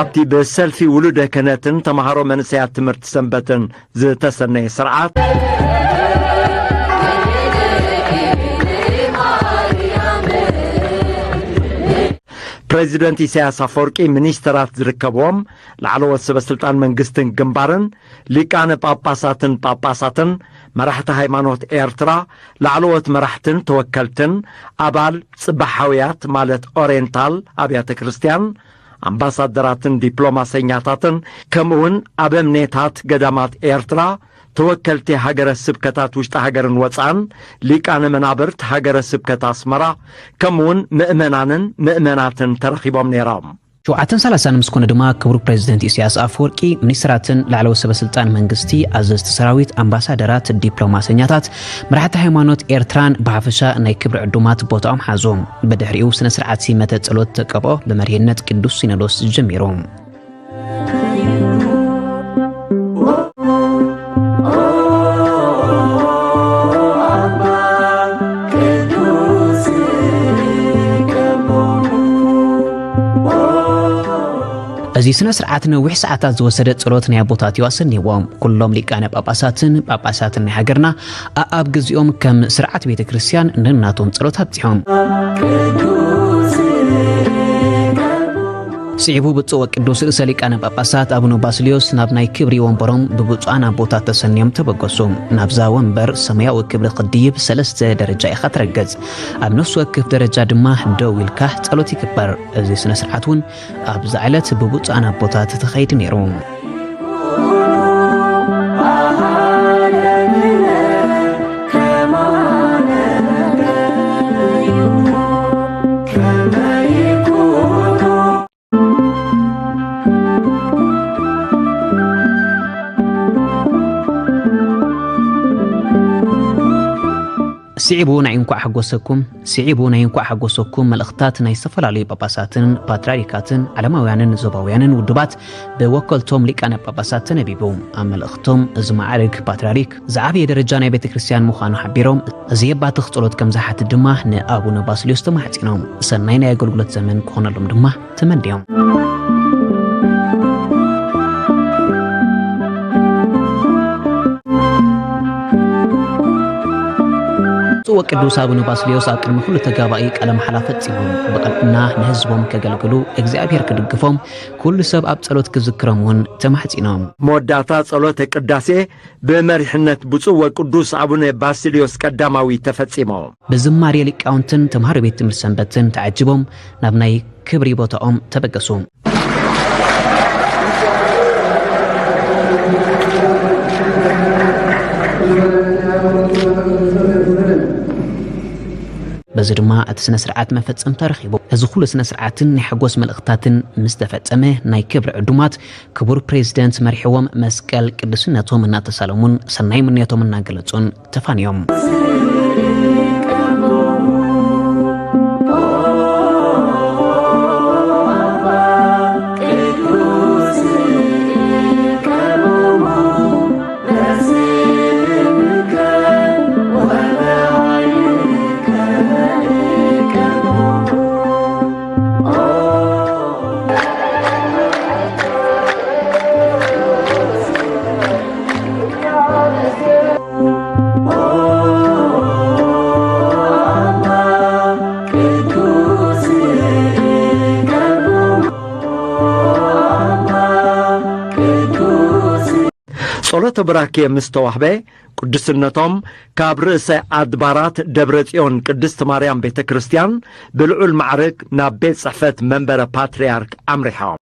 ኣብቲ ብሰልፊ ውሉደ ክህነትን ተምሃሮ መንእሰያት ትምህርቲ ሰንበትን ዝተሰነየ ስርዓት፣ ፕሬዚደንት ኢሳያስ ኣፈወርቂ፣ ሚኒስተራት ዝርከብዎም ላዕለዎት ሰበ ስልጣን መንግስትን ግንባርን፣ ሊቃነ ጳጳሳትን ጳጳሳትን፣ መራሕቲ ሃይማኖት ኤርትራ፣ ላዕለዎት መራሕትን ተወከልትን፣ ኣባል ጽባሕ ሃውያት ማለት ኦሬንታል ኣብያተ ክርስቲያን፣ ኣምባሳደራትን ዲፕሎማሰኛታትን፣ ከምኡውን ኣበምኔታት ገዳማት ኤርትራ፣ ተወከልቲ ሃገረ ስብከታት ውሽጢ ሃገርን ወጻእን፣ ሊቃነ መናብርት ሃገረ ስብከት ኣስመራ፣ ከምኡውን ምእመናንን ምእመናትን ተረኺቦም ነይሮም። ሸውዓተን ሰላሳን ምስ ኮነ ድማ ክቡር ፕሬዚደንት ኢሳያስ ኣፈወርቂ፣ ሚኒስትራትን ላዕለዎት ሰበ ስልጣን መንግስቲ፣ ኣዘዝቲ ሰራዊት፣ ኣምባሳደራት፣ ዲፕሎማሰኛታት፣ መራሕቲ ሃይማኖት ኤርትራን ብሓፈሻ ናይ ክብሪ ዕዱማት ቦታኦም ሓዙ። ብድሕሪኡ ስነ ስርዓት ሲመተ ጸሎት ተቀብኦ ብመሪሕነት ቅዱስ ሲኖዶስ ጀሚሩ። እዚ ስነ ስርዓት ነዊሕ ሰዓታት ዝወሰደ ጸሎት ናይ ኣቦታት እዩ ኣሰኒዎም። ኩሎም ሊቃነ ጳጳሳትን ጳጳሳትን ናይ ሃገርና ኣኣብ ግዜኦም ከም ስርዓት ቤተ ክርስቲያን ነናቶም ጸሎት ኣብጺሖም። ስዒቡ ብፁዕ ወቅዱስ ርእሰ ሊቃነ ጳጳሳት ኣቡነ ባስልዮስ ናብ ናይ ክብሪ ወንበሮም ብብፁዓን ኣቦታት ተሰንዮም ተበገሱ። ናብዛ ወንበር ሰማያዊ ክብሪ ክድይብ ሰለስተ ደረጃ ኢኻ ትረግጽ። ኣብ ነፍሲ ወከፍ ደረጃ ድማ ደው ኢልካ ጸሎት ይግበር። እዚ ስነ ስርዓት እውን ኣብዛ ዕለት ብብፁዓን ኣቦታት ተኻይዱ ነይሩ። ስዒቡ ናይ እንኳዕ ሓጎሰኩም፣ ስዒቡ ናይ እንኳዕ ሓጎሰኩም መልእኽታት ናይ ዝተፈላለዩ ጳጳሳትን ፓትርያርካትን ዓለማውያንን ዞባውያንን ውድባት ብወከልቶም ሊቃነ ጳጳሳት ተነቢቡ። ኣብ መልእኽቶም፣ እዚ ማዕርግ ፓትርያርክ ዝዓበየ ደረጃ ናይ ቤተ ክርስቲያን ምዃኑ ሓቢሮም፣ እዚ የባትኽ ጸሎት ከም ዝሓትት ድማ ንኣቡነ ባስልዮስ ተማሕጺኖም። ሰናይ ናይ ኣገልግሎት ዘመን ክኾነሎም ድማ ተመንዮም። ብፁዕ ወቅዱስ ኣቡነ ባስልዮስ ኣብ ቅድሚ ኩሉ ተጋባኢ ቃለ መሓላ ፈጺሞም፣ ብቕንዕና ንህዝቦም ከገልግሉ እግዚኣብሔር ክድግፎም፣ ኩሉ ሰብ ኣብ ጸሎት ክዝክሮም እውን ተማሕጺኖም። መወዳእታ ጸሎተ ቅዳሴ ብመሪሕነት ብፁዕ ወቅዱስ ኣቡነ ባስልዮስ ቀዳማዊ ተፈጺሙ። ብዝማሬ ሊቃውንትን ተምሃሮ ቤት ትምህርቲ ሰንበትን ተዓጅቦም ናብ ናይ ክብሪ ቦታኦም ተበገሱ። በዚ ድማ እቲ ስነ ስርዓት መፈጸምታ ረኺቡ። እዚ ኩሉ ስነ ስርዓትን ናይ ሓጎስ መልእኽታትን ምስ ተፈጸመ፣ ናይ ክብሪ ዕዱማት ክቡር ፕሬዚደንት መሪሕዎም መስቀል ቅዱስነቶም እናተሳለሙን ሰናይ ምንዮቶም እናገለጹን ተፋንዮም። ጸሎተ ቡራኬ ምስ ተዋህበ፣ ቅዱስነቶም ካብ ርእሰ ኣድባራት ደብረ ጽዮን ቅድስት ማርያም ቤተ ክርስቲያን ብልዑል ማዕርግ ናብ ቤት ጽሕፈት መንበረ ፓትርያርክ ኣምሪሖም።